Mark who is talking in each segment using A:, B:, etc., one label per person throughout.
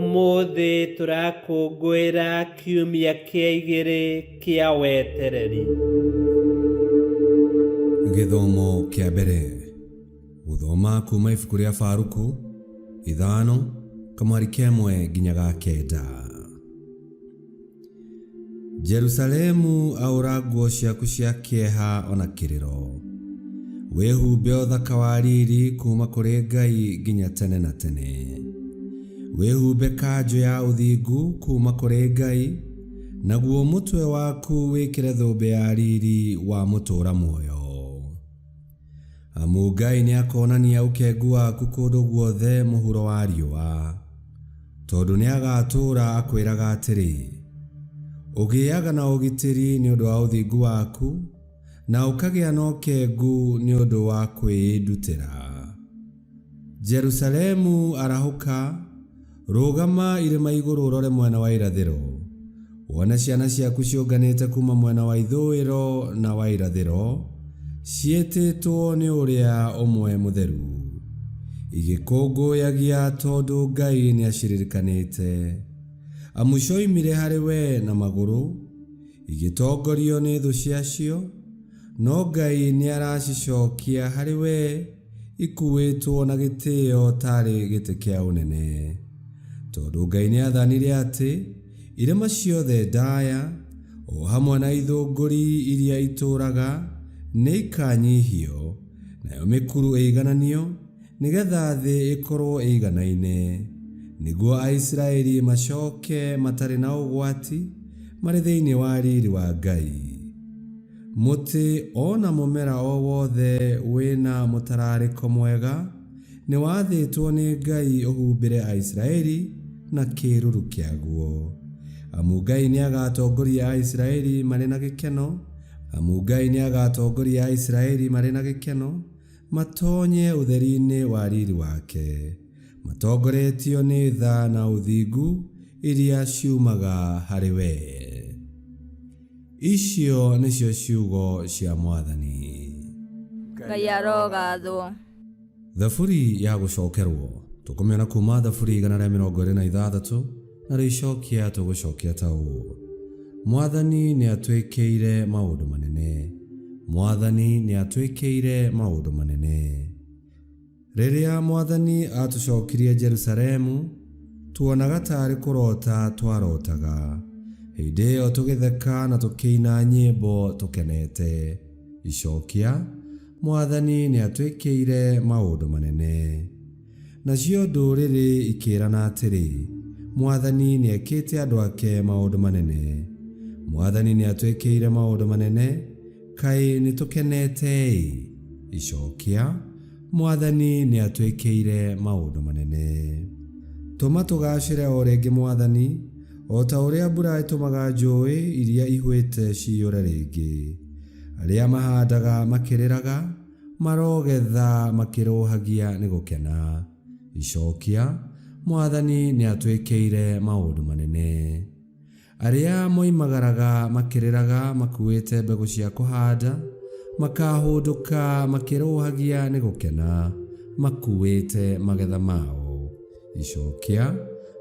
A: Ũmũthĩ tũrakũngũĩra kiumia kĩa igĩrĩ kĩa wetereri.
B: Gĩthomo kĩa mbere. Gũthoma kuma ibuku rĩa Baruku ithano kamwari kemwe nginya ga kenda. Jerusalemu aũra nguo ciaku cia kĩeha o na kĩrĩro. Wĩhumbe ũthaka wa riri kuuma kũrĩ Ngai nginya tene na tene. Wĩhumbe kanjũ ya ũthingu kuuma kũrĩ Ngai, naguo mũtwe waku wĩkĩre thũmbĩ ya riri wa mũtũũra muoyo. Amu Ngai nĩakonania ũkengu waku kũndũ guothe mũhuro wa riũa, tondũ nĩagatũũra akwĩraga atĩrĩ, Ũgĩaga na ũgitĩri nĩ ũndũ wa ũthingu waku, na ũkagĩa na ũkengu nĩ ũndũ wa kwĩĩndutĩra. Jerusalemu, arahũka, rũgama irĩma igũrũ ũrore mwena wa irathĩro, wone ciana ciaku ciũnganĩte kuuma mwena wa ithũĩro na wa irathĩro, ciĩtĩtwo nĩ Ũrĩa Ũmwe Mũtheru, igĩkũngũyagia tondũ Ngai nĩaciririkanĩte. Amu cioimire harĩ we na magũrũ, igĩtongorio nĩ thũ ciacio, no Ngai nĩaracicokia harĩ we ikuuĩtwo na gĩtĩo taarĩ gĩtĩ kĩa ũnene. Tondũ Ngai nĩathanire atĩ irĩma ciothe ndaya, o hamwe na ithũngũri iria itũũraga, nĩikanyihio, nayo mĩkuru ĩigananio, nĩgetha thĩ ĩkorwo ĩiganaine, nĩguo Aisiraeli macoke matarĩ na ũgwati marĩ thĩinĩ wa riri wa Ngai. Mũtĩ o na mũmera o wothe wĩ na mũtararĩko mwega nĩwathĩtwo nĩ Ngai ũhumbĩre Aisiraeli na kĩĩruru kĩaguo. Amu Ngai nĩagatongoria Aisiraeli marĩ na gĩkeno, amu Ngai nĩagatongoria Aisiraeli marĩ na gĩkeno, matonye ũtheri-inĩ wa riri wake, matongoretio nĩ tha na ũthingu iria ciumaga harĩ we. Icio nĩcio ciugo cia Mwathani.
C: Ngai arogathwo.
B: Thaburi ya gũcokerwo tũkũmĩona kuma Thaburi 126 na rĩicokia tũgũcokia ta ũũ: Mwathani nĩatwĩkĩire maũndũ manene, Mwathani nĩatwĩkĩire maũndũ manene. Rĩrĩa Mwathani aatũcokirie Jerusalemu, tuonaga taarĩ kũrota twarotaga. Hĩndĩ ĩyo tũgĩtheka na tũkĩina nyĩmbo tũkenete. Icokia, Mwathani nĩatwĩkĩire maũndũ manene. Nacio ndũrĩrĩ ikĩĩrana atĩrĩ, Mwathani nĩekĩte andũ ake maũndũ manene. Mwathani nĩatwĩkĩire maũndũ manene, kaĩ nĩtũkenete-ĩ! Icokia, Mwathani nĩatwĩkĩire maũndũ manene. Tũma tũgaacĩre o rĩngĩ Mwathani, o ta ũrĩa mbura ĩtũmaga njũũĩ iria ihũĩte ciyũre rĩngĩ. Arĩa mahandaga makĩrĩraga, marogetha makĩrũũhagia nĩ gũkena. Icokia, Mwathani nĩatwĩkĩire maũndũ manene. Arĩa moimagaraga makĩrĩraga makuuĩte mbegũ cia kũhanda, makaahũndũka makĩrũũhagia nĩ gũkena, makuuĩte magetha mao. Icokia,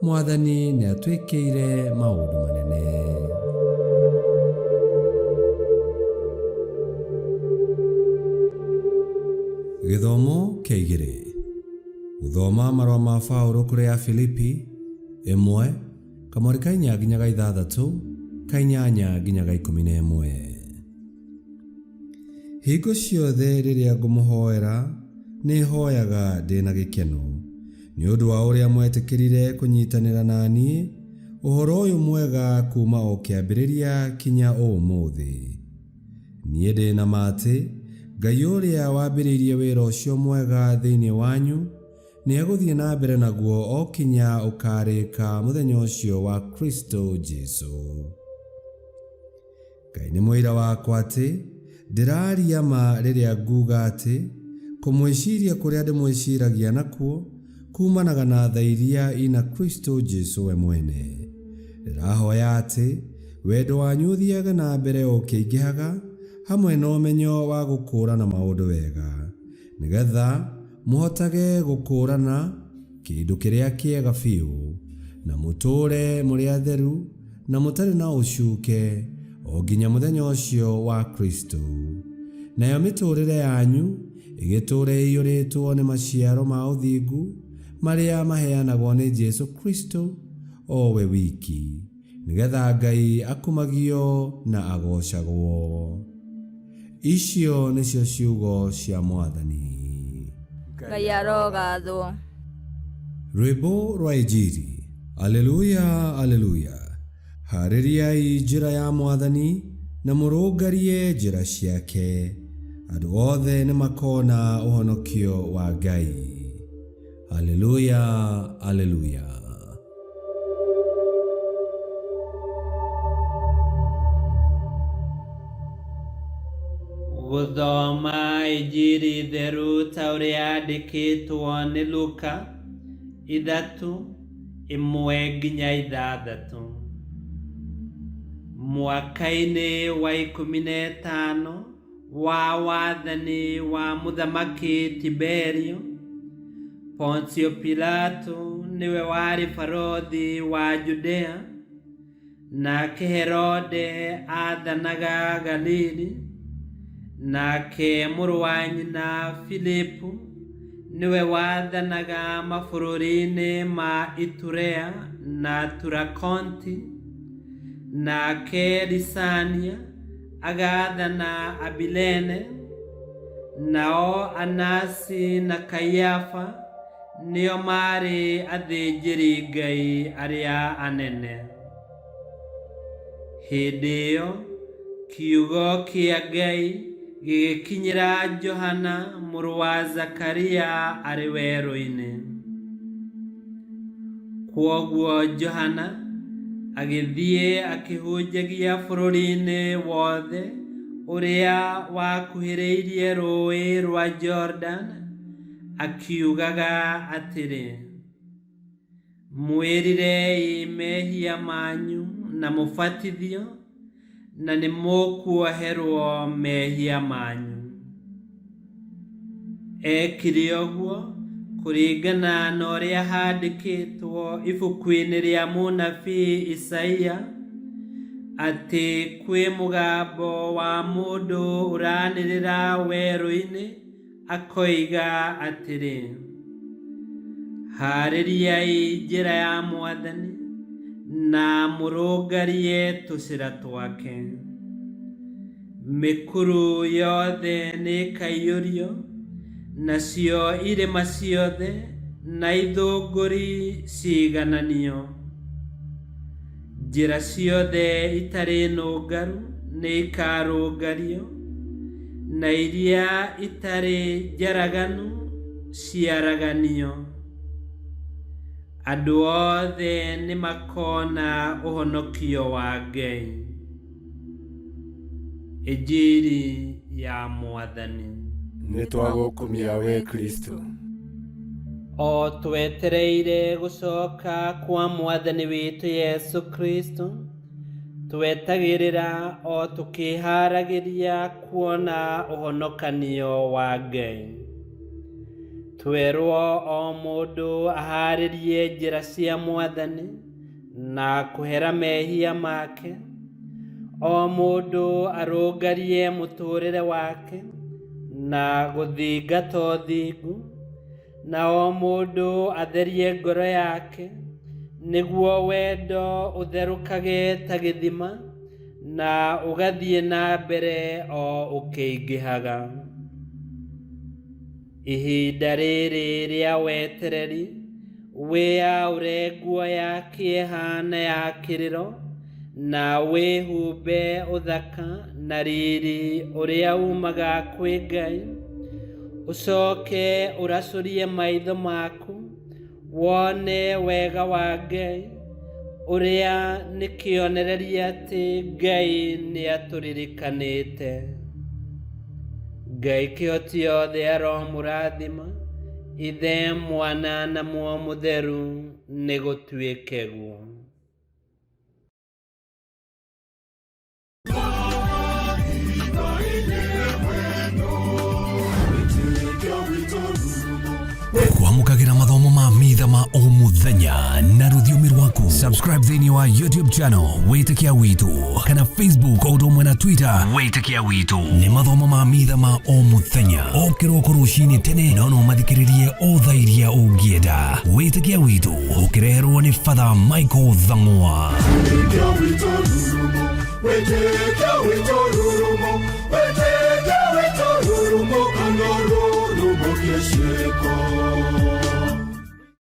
B: Mwathani nĩatwĩkĩire maũndũ manene. Gĩthomo kĩa igĩrĩ. Gũthoma marũa ma Paũlũ kũrĩ Afilipi, ĩmwe, kamweri ka inya nginya ga ithathatũ, ka inyanya nginya ga ikũmi na ĩmwe. Hingo ciothe rĩrĩa ngũmũhoera, nĩ hoyaga ndĩ na gĩkeno, nĩ ũndũ wa ũrĩa mwetĩkĩrire kũnyitanĩra na niĩ ũhoro ũyũ mwega kuuma o kĩambĩrĩria kinya ũmũthĩ. Niĩ ndĩ na ma atĩ Ngai ũrĩa wambĩrĩirie wĩra ũcio mwega thĩinĩ wanyu nĩ egũthiĩ na mbere naguo o kinya ũkaarĩka mũthenya ũcio wa Kristo Jesu. Ngai nĩ mũira wakwa atĩ ndĩraria ma rĩrĩa nguuga atĩ kũmwĩciria kũrĩa ndĩmwĩciragia nakuo kuumanaga na tha iria ina Kristo Jesu we mwene. Ndĩrahoya atĩ wendo wanyu ũthiage na mbere ũkĩingĩhaga hamwe na ũmenyo wa gũkũũrana maũndũ wega, nĩgetha mũhotage gũkũũrana kĩndũ kĩrĩa kĩega biũ, Na mũtũũre mũrĩ atheru na mũtarĩ na ũcuke o nginya mũthenya ũcio wa Kristo. Nayo mĩtũũrĩre yanyu ĩgĩtũũre ĩiyũrĩtwo nĩ maciaro ma ũthingu marĩa maheanagwo nĩ Jesu Kristo o we wiki, nĩgetha Ngai akumagio na agocagwo. Icio nĩcio ciugo cia Mwathani.
C: Ngai arogathwo.
B: Rwĩmbo rwa Injiri. Aleluya, aleluya. Haarĩriai njĩra ya Mwathani na mũrũngarie njĩra ciake. Andũ othe nĩmakona ũhonokio wa Ngai. Aleluya, aleluya.
A: Gũthoma Injiri theru ta ũrĩa yandĩkĩtwo nĩ Luka 3:1-6. Mwaka-inĩ wa 15 wa wathani wa Mũthamaki Tiberio, Pontio Pilato nĩwe warĩ barothi wa Judea, nake Herode aathanaga Galili, nake mũrũ wa nyina Filipu nĩwe wathanaga mabũrũri-inĩ ma Iturea na Turakonti, nake Lisania agathana Abilene, nao Anasi na Kaiafa nĩo maarĩ athĩnjĩri-Ngai arĩa anene. Hĩndĩ ĩyo kiugo kĩa Ngai gĩgĩkinyĩra Johana mũrũ wa Zakaria arĩ werũ-inĩ. Kwoguo Johana agĩthiĩ akĩhunjagia bũrũri-inĩ wothe ũrĩa wakuhĩrĩirie rũũĩ rwa Jordan, akiugaga atĩrĩ, mwĩrirei mehia manyu na mũbatithio, na nĩmũkuoherwo mehia manyu. Ekire ũguo kũringana na ũrĩa handĩkĩtwo ibuku-inĩ rĩa mũnabii Isaia, atĩ kwĩ mũgambo wa mũndũ ũranĩrĩra werũ-inĩ akoiga atĩrĩ, haarĩriai njĩra ya Mwathani na mũrũngarie tũcĩra twake. Mĩkuru yothe nĩĩkaiyũrio, nacio irĩma ciothe na ithũngũri ciigananio. Njĩra ciothe itarĩ nũngaru nĩikarũngario, na iria itarĩ njaraganu ciaraganio. Andũ othe nĩmakona ũhonokio wa Ngai. Injiri ya Mwathani.
D: Nĩtwagũkumia we Kristo.
A: O twetereire gũcoka kwa Mwathani witũ Yesu Kristo, twetagĩrĩra o tũkĩharagĩria kuona ũhonokanio wa Ngai. Twerwo o mũndũ aharĩrie njĩra cia Mwathani na kũhera mehia make, o mũndũ arũngarie mũtũũrĩre wake na gũthingata ũthingu, na o mũndũ atherie ngoro yake, nĩguo wendo ũtherũkage ta gĩthima na ũgathiĩ na mbere o ũkĩingĩhaga. Ihinda rĩrĩ rĩa wetereri, wĩyaũre nguo ya kĩeha na ya kĩrĩro, na wĩhumbe ũthaka na riri ũrĩa umaga kwĩ Ngai. Ũcoke ũracũrie maitho maku wone wega wa Ngai, ũrĩa nĩ kĩonereria atĩ Ngai nĩatũririkanĩte. Ngai kĩhoti yothe aromũrathima, Ithe, Mwana na Muoyo Mũtheru, nĩgũtuĩke guo.
E: Kwamũkagĩra mathomo ma mitha ma o. Mũthenya na rũthiomi rwaku. Subscribe thĩinĩ wa YouTube channel Wĩtĩkia Witũ kana Facebook o ũndũ ũmwe na Twitter Wĩtĩkia Witũ. Nĩ mathomo ma mitha ma o mũthenya o kĩroko rũcinĩ tene, no no mathikĩrĩrie o thaa iria ũngĩenda. Wĩtĩkia Witũ ũkĩreherwo nĩ Father Michael Thang'wa.
F: Wĩtĩkia witũ rurumo, wĩtĩkia witũ rurumo, wĩtĩkia witũ rurumo, kana rurumo kĩciĩko.